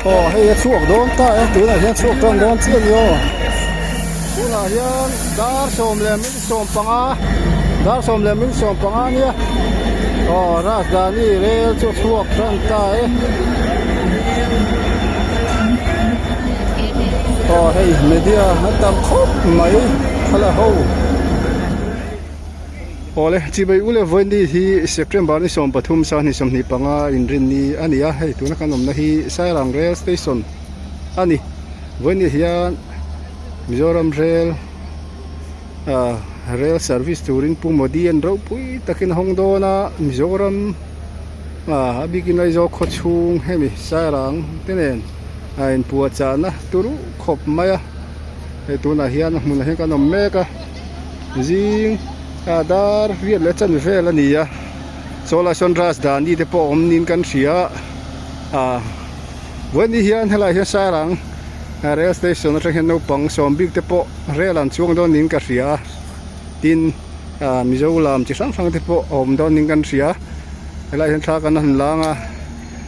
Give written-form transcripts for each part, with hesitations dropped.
Aw hei a chhuak dawn ta e tunah hian chhuak tan dawn chiah a ni aw tunah hian dar sawm leh min sawm panga dar sawm leh min sawm panga a nia aw Rajdhani rel chu a chhuak tan ta e aw hei media a tam khawp mai thla ho. Awle, Chibai u leh Vawiini hi September ni 13 sang ni 25 inrinni a ni a, hei tuna kan awmna hi Sairang Rail Station a ni. Vawiini hian Mizoram Rail ah Rail Service turin Pu Modi an ropui takin a hawng dawn a, Mizoram ah a bikin Aizawl khawchhung hemi Sairang te nen a inpuahchahna turu khawp mai a, hei tunah hian a hmunah hian kan awm mek a. Zing ah dar riat leh chan vel a ni a chaw lai sawn Rajdhani te pawh a awm niin kan hria a ah vawiin hian helai hian Sairang rail station atang hian naupang sawm bik te pawh rail an chuang dawn niin ka hria a tin ah Mizo lam chi hrang hrang te pawh a awm dawn niin kan hria helai hian thla kan han lang a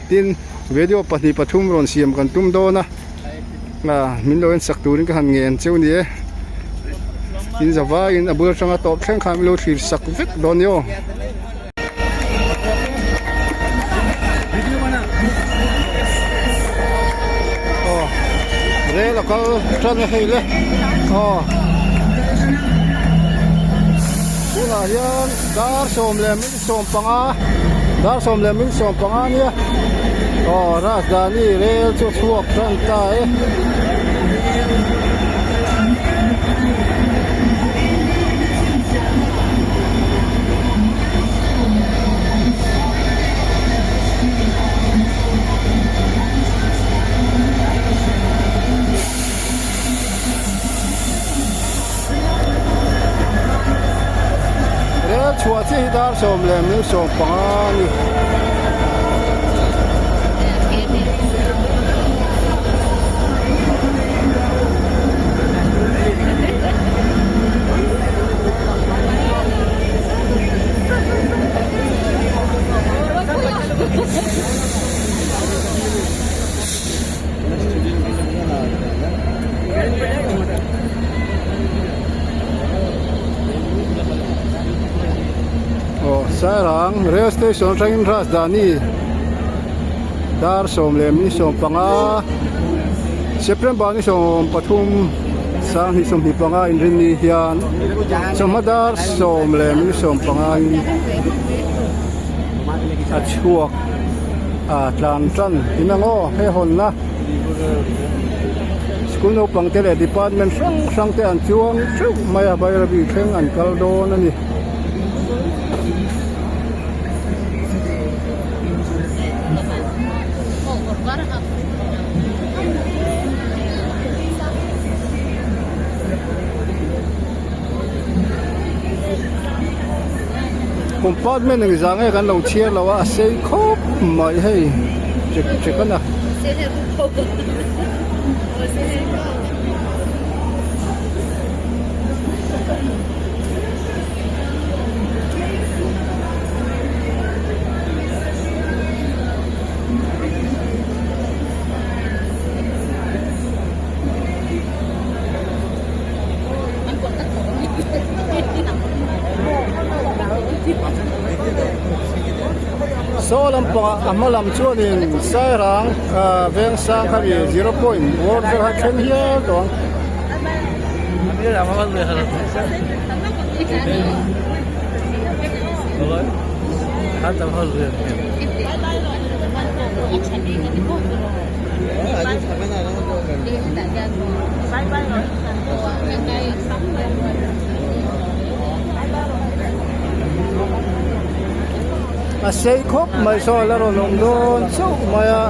tin video pahnih pathum rawn siam kan tum dawn a. Ah min lo en sak turin ka han ngen cheu ni e in zavaiin a bul atanga tawp thleng khan min lo thlir sak vek dawn ni aw. Aw rel a kal tan a hei le aw tunah hian dar sawm leh 15 dar 15 ania aw Rajdhani rel chu a chhuak tan ta e. Rel chhuah chiah hi dar 15 a ni. Aw Sairang rail station atangin Rajdhani dar 15 September ni 13 2025 inrinni hian chawhma dar 15 in a chhuak. Ah tlan tan in ang aw he hawnna school naupang te leh department hrang hrang te an chuang theuh mai a Bairabi thleng an kal dawn a ni. Compartment eng zah nge kan lo chhiar lo a a sei khawp mai hei chek chek a na. Saw lampangah a hma lam chuanin Sairang ah Vengsang kha mi zero point bawr vel kha then hial tawh ang. A sei khawp mai saw a la rawn awm dawn chauh mai a.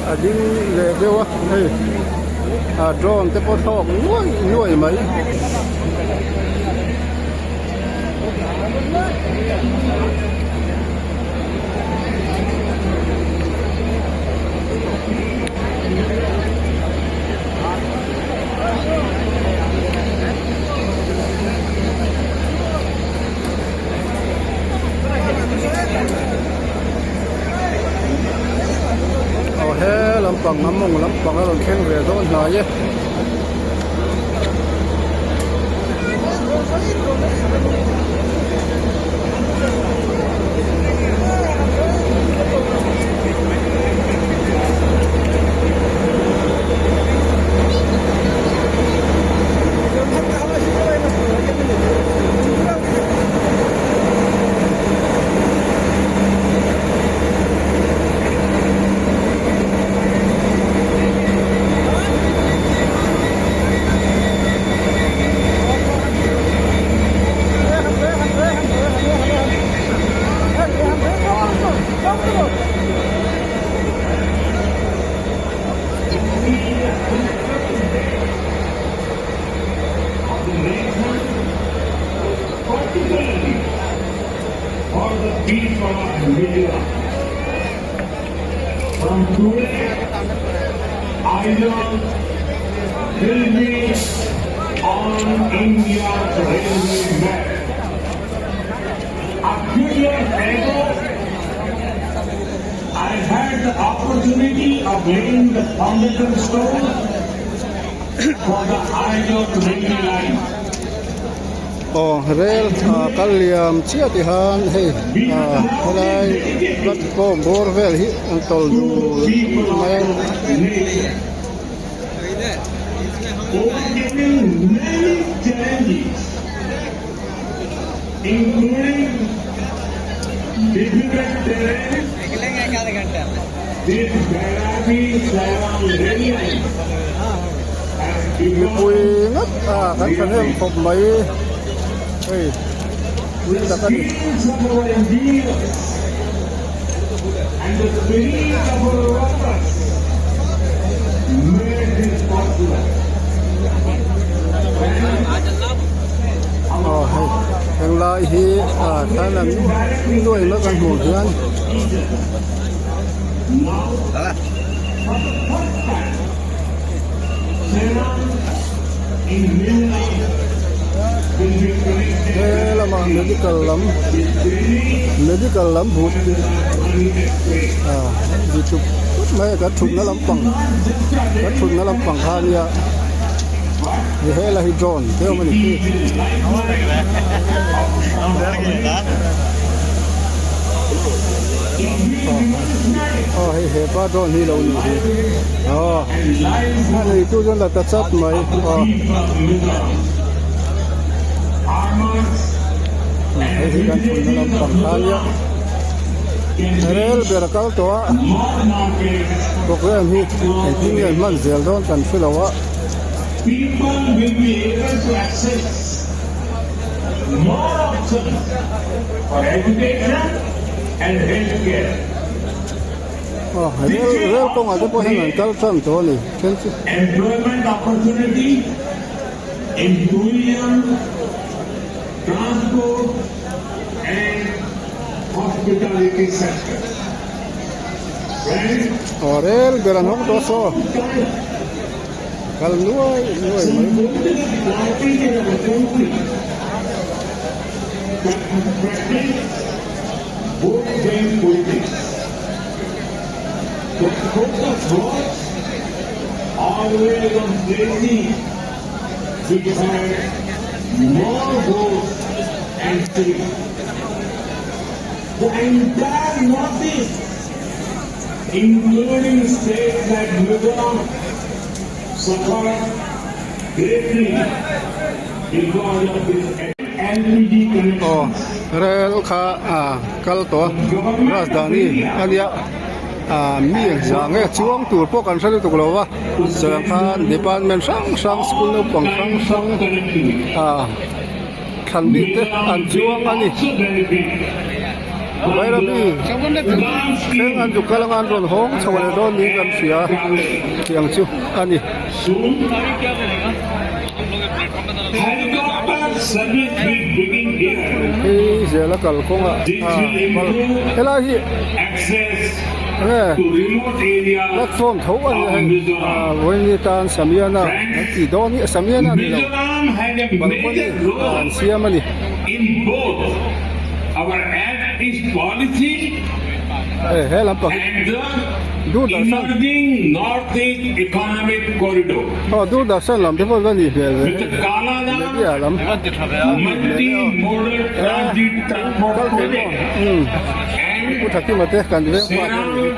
a ding leh deuh a hei ah drone te pawh thlawk nuai nuai mai. Aw he lampang a mawng lampang a rawn thleng ve dawn hnai e. Aw rel ah kal liam chiah ti khan hei ah helai platform bawr vel hi an tawlh dul mai a. Mipui ngawt a kan thahnem khawp mai hei pui tak a ni. Aw hei henglai hi ah thailand nuai mek an hmuh hian. He lamah medical lam medical lam but ah bi thup thup mai a kan thutna lampang kan thutna lampang kha ania ni hela hi drone te awm a ni khi. Aw hei hepa drone hi lo nih hi aw a neitu chuan la ta chat mai aw hei hi kan thunna lampang kha ania rel ber a kal tawh a program hi engtin nge an hman zel dawn kan hre lo a. More options for education and healthcare. Aw rel rel kawngah te pawh hian an kal tan tawh a ni then chu. Employment opportunity in tourism, transport and hospitality sector. Friends, Aw rel ber an hawng tawh saw. Kal nuai nuai mai. Including states like Mizoram suffered greatly because of this LPG Aw connections. rel kha ah kal tawh a Rajdhani a nia ah mi engzah nge chuang tur pawh kan hre lutuk lo va chuan khan department hrang hrang school naupang hrang hrang ah thlan bik te an chuang a ni. Bairabi thleng an zuk kal anga an rawn hawng chho leh dawn niin kan hria tiang chu a ni. Hei zela kalkawngah a kal helai hi enge platform tho a ni a hei ah vawiin tan Samiana an tih dawn hi Samiana a ni lo balcony an siam a ni. He lampang hi Doordarshan aw Doordarshan lam te pawh va nih hmel ve hei media lam a nih hmel e aw kal thei maw umm Pu Thakima te kan veng pa te a nih hi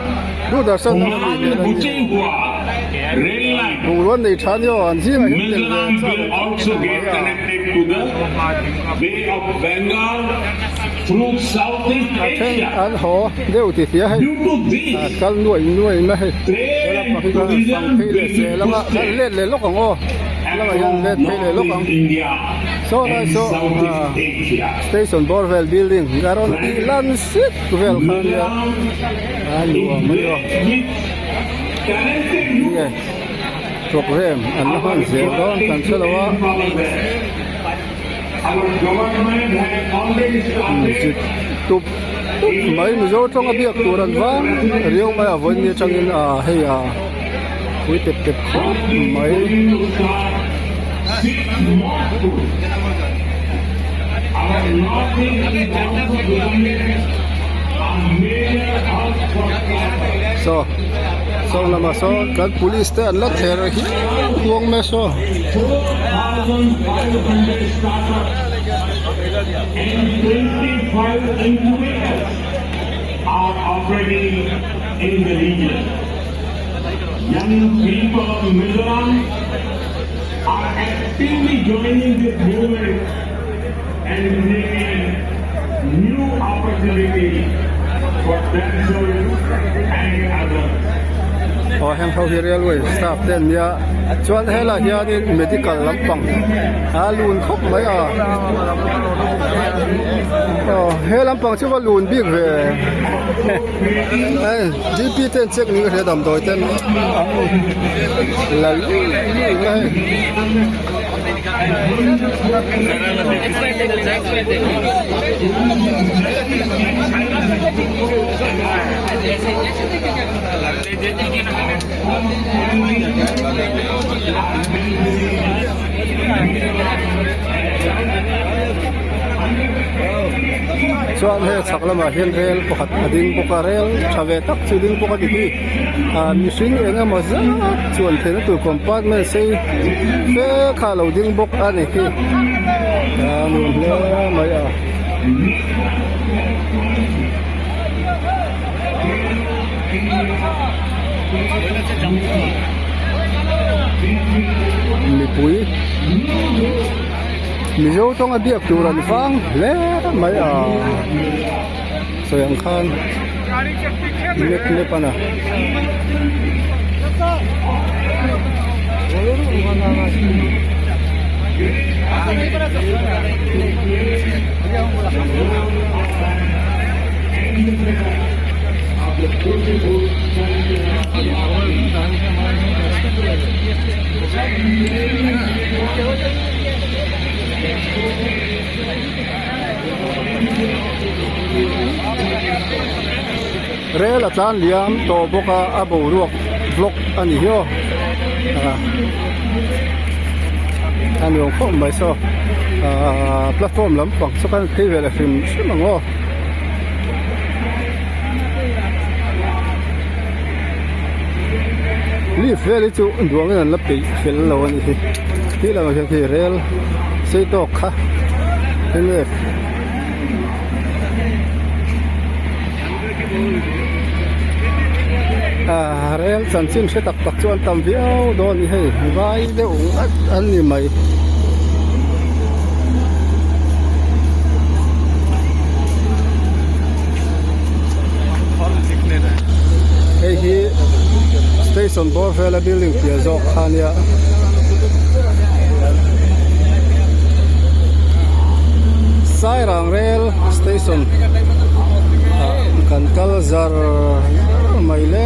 Doordarshan lam a nih hmel a ni bungrua nei tha a ni aw an zingah hian tel ve chak ang khawp mai a. A then an haw deuh ti hria hei a kal nuaih nuaih mai hei he lampang hi chuan an fang phei leh zel ang a kan let leh lawk ang aw lamah hian let phei leh lawk ang saw lai saw ah station bawr vel building a rawn tih lan sik vel kha ania a nuam a ni aw nge programme an la hman zel dawn kan hre lo a. Zit tup tup mai Mizo tawnga biak tur an vang riau mai a vawiin ni atangin ah hei ah pui tep tep khawp mai. Saw saw lamah sawn kan police te an la ther hiau huang mai a saw. Aw heng ho hi railway staff te an nia chuan helaiah hianin medical lampang a lun khawp mai a aw he lampang chu va lun bik ve hei G P te an check niin ka hria damdawi ten an la lui lui mai a hei. Chuan hei chhak lamah hian rel pakhat a ding bawk a rel tha ve tak chu ding bawk a ni hi ah mihring eng emaw zat chuan theihna tur compartment sei fe kha a lo ding bawk a ni hi a nuam hle mai a. Mipui Mizo tawnga biak tur an vang hle mai a sawi ang khan map map a na. Rel a tlan liam tawh bawk a a boruak vlog a ni hi aw a nuam khawp mai saw ahh platform lampang saw khan phei ve leh hrim hrim ang aw. Lift vel hi chu duangin an la peih fel lo a nih hi ti lang hian khi rel sei tawk kha enge ah rel chanchin hre tak tak chu an tam viau dawn a ni hei vai deuh ngat an ni mai. Hei hi station bawr vela building piah zawk kha ania Sairang rail station. Kan kal zar zar mai le.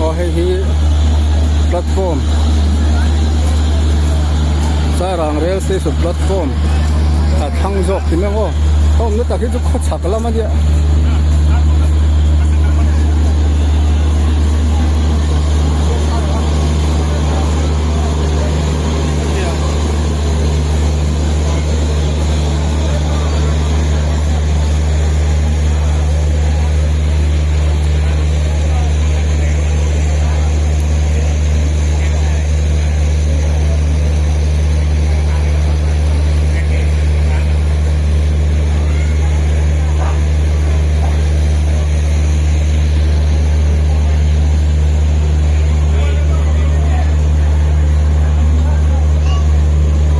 Aw hei hi platform Sairang rail station platform a thlang zawk ti mai ang aw a awmna tak hi chu khawchhak lam a nia.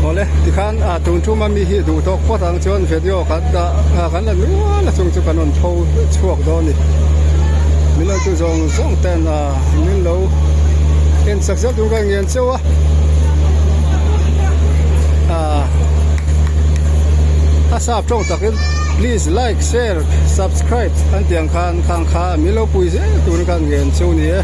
Awle tikhan ah tun tum a mi hi duh tawk phawt ang chuan video kan dah ah kan la nual a chung chu kan rawn tho chhuak dawn a ni min lo tu zawng zawng ten ah min lo en chak zet tur ka ngen cheu a ah a sap tawng takin please like share subscribe an tih ang khan khang kha min lo pui zel tur ka ngen cheu ni e.